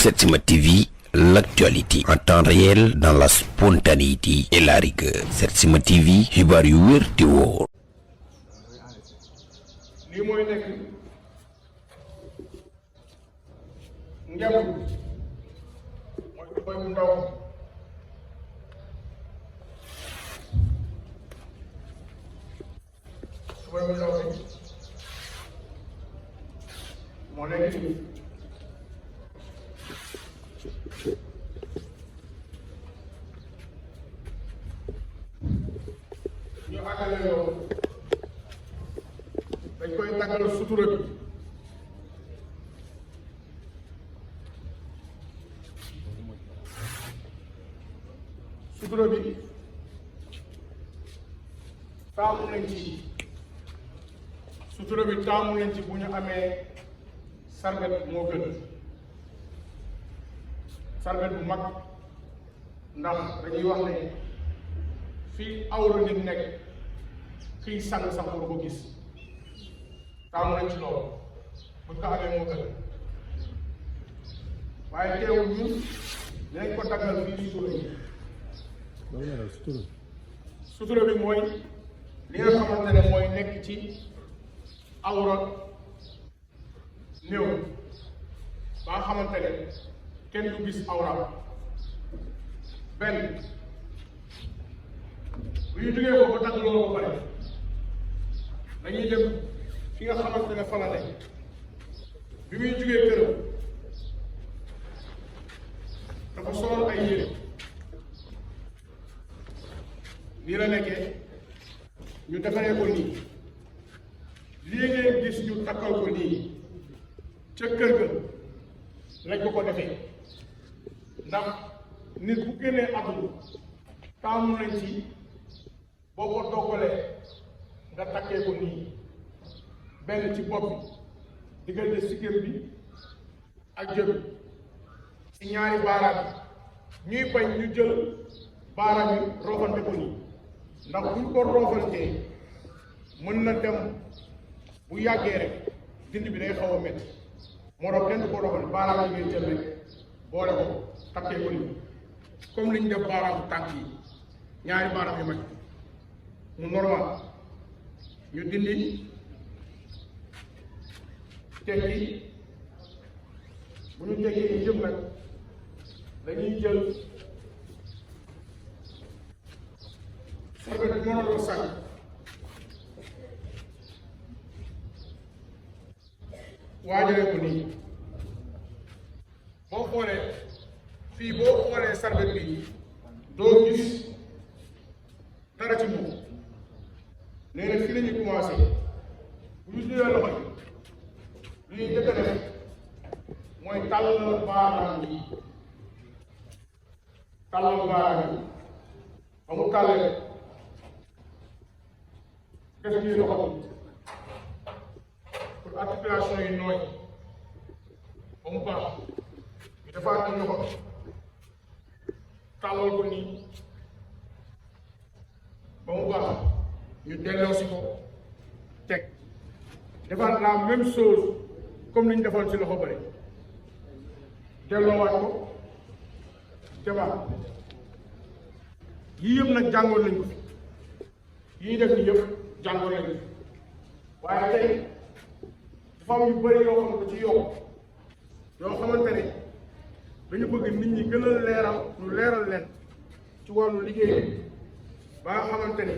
Setsima TV, l'actualité en temps réel dans la spontanéité et la rigueur. Setsima TV, xibaar yu wér te wóor. lii mooy nekk ngemb mooy boy bu ndaw boy bu ndaw bi moo nekk nii ñu àggale loolu dañ koy tàggal sutura bi taamu nañ ci bu ñu amee sarbet moo gën sarbet bu mag ndax dañuy wax ne fii awra nit nekk kiy sang sax war ko gis taamu nañ ci loolu bu ñu ko amee moo gën waaye teewul ñun dinañ ko daggal fii sutura bi mooy li nga xamante ne mooy nekk ci awra néew ba nga xamante ne kenn du gis awra benn bu ñu jógee ko ba dagg loolu ba pare dañuy dem fi nga xamante ne fa la nekk bi muy jógee këram dafa solal ay yére nii la nekkee ñu defaree ko nii lii ngeen gis ñu takkal ko nii ca kër ga lañ ko defee ndax nit bu génnee àdduna taamu nañ ci boo ko doggalee nga takkee ko nii benn ci bopp bi diggante sikkim bi ak jëbi ci ñaari baaraam yi ñuy bañ ñu jël baaraam yi roofante ko nii ndax buñ ko roofantee mën na dem bu yàggee rek dindi bi day xaw a métti moo tax kenn du ko roofante baaraam yi ngay jël rek boole ko takkee ko nii comme li ñu def baaraamu tànk yi ñaari baaraam yu mag mu normal ñu dindi tekki bu ñu teggee yëpp nag dañuy jël sarbet bi mënaloo sànq waajale ko nii boo xoolee fii boo xoolee sarbet bi doo gis dara ci moom nee na fii la ñuy commencé bu ñu jëlee loxo yi lu ñuy jëkk a def mooy tàllal baaraam yi ba mu tàllee def ñuy loxo bi pour articulation yi nooy ba mu baax ñu defaat ñu loxo tàllal ko nii ba mu baax ñu delloo si ko teg defaat la même chose comme ni ñu defoon ci loxo bëri delloowaat ko jabaat yii yëpp nag jàngoon nañ ko fi yii def ni yëpp jàngoon nañ ko waaye tey dafa am yu bëri yoo xam ne ci yokk yoo xamante ne dañu bëgg nit ñi gën a leeral ñu leeral leen ci wàllu liggéey ba nga xamante ne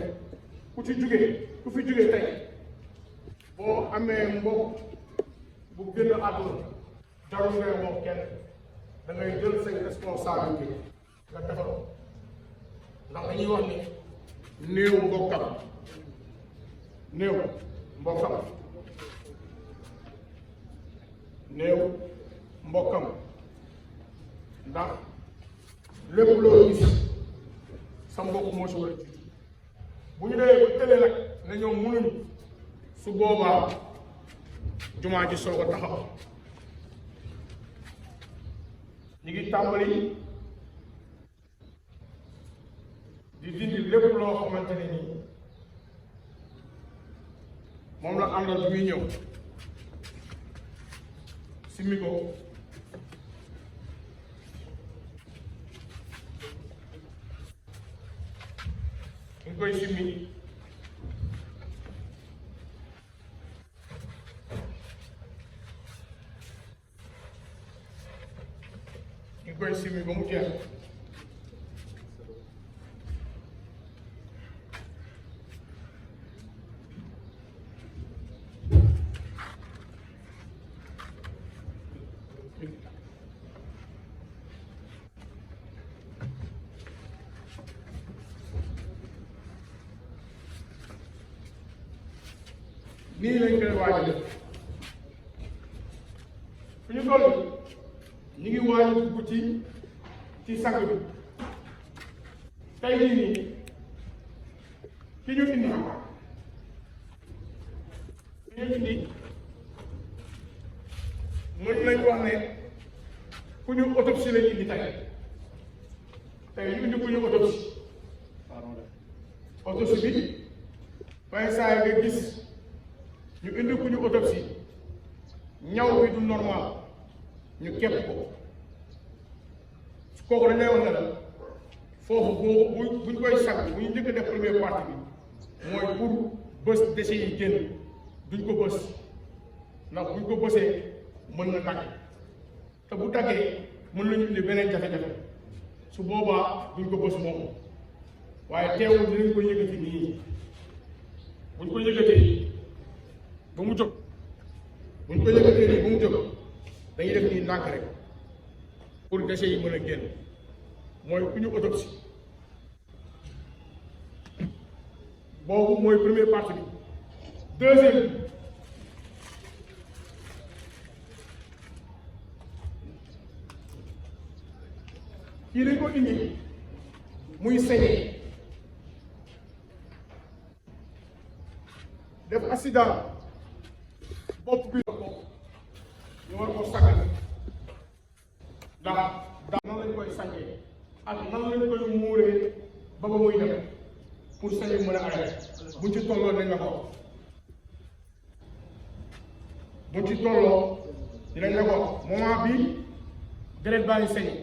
ku fi jógee tey boo amee mbokk bu génn àdduna jarul ngay moom kenn da ngay jël say responsabilité nga defal ndax dañuy wax ni néew mbokkam ndax lépp loo gis sa mbokk moo si war a jiitu bu ñu demee ba tële nag ne ñoom mënuñu su boobaa jumaa ji soog a taxaw ñu ngi tàmbali di dindi lépp loo xamante ne nii moom la àndal bi muy ñëw simmi ko ñu koy simmi ba mu jeex nii lañ koy waaj a def fu ñu toll ñu ngi waaj a dugg ci sang bi tey jii nii ki ñu indi mën nañ wax ne ku ñu autopsie lañ indi tey ñu indi ku ñu autopsie bi waaye saa yi nga gis ñu indi ku ñu autopsie ñaw bi du normal ñu képp ko kooku dañ lay wax ne la foofu buñ koy sàkk bu ñu njëkk a def première partie bi mooy pour bës déchets yi génn duñ ko bës ndax buñ ko bësee mën na tàgg te bu tàggee mën nañu indi beneen jafe-jafe su boobaa duñ ko bës moom waaye teewul dinañ ko yëkkati nii buñ ko yëkkatee ba mu jóg buñ ko yëkkatee nii ba mu jóg dañuy def nii ndànk rek pour déchets yi mën a génn mooy ku ñu autopsie boobu mooy première partie bi deuxième bi kii dañ ko indi muy saigné def accident bopp bi la ko ñu war ko sagal ndax nan lañ koy sàngee ak nan lañ koy muuree ba ba muy dem pour sañu mën a arrêté buñ ci tolloo nañ la ko buñ ci tolloo dinañ la ko moment bi deret baa ngi sañe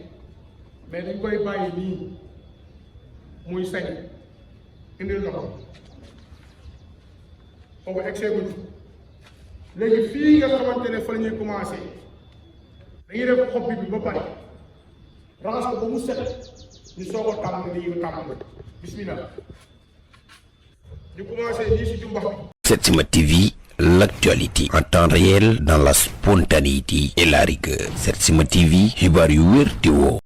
mais dañ koy bàyyi nii muy sañ indil na ko foofu excès guñu léegi fii nga xamante ne fa la ñuy commencé dañuy def xob bi ba pare raxas ko ba mu set ñu soog a tàmm nii ñu tàmm bismillah ñu commencé nii si jumbax bi. Setsima TV, l'actualité en temps réel dans la spontanéité et la rigueur. Setsima TV, xibaar yu wér te woo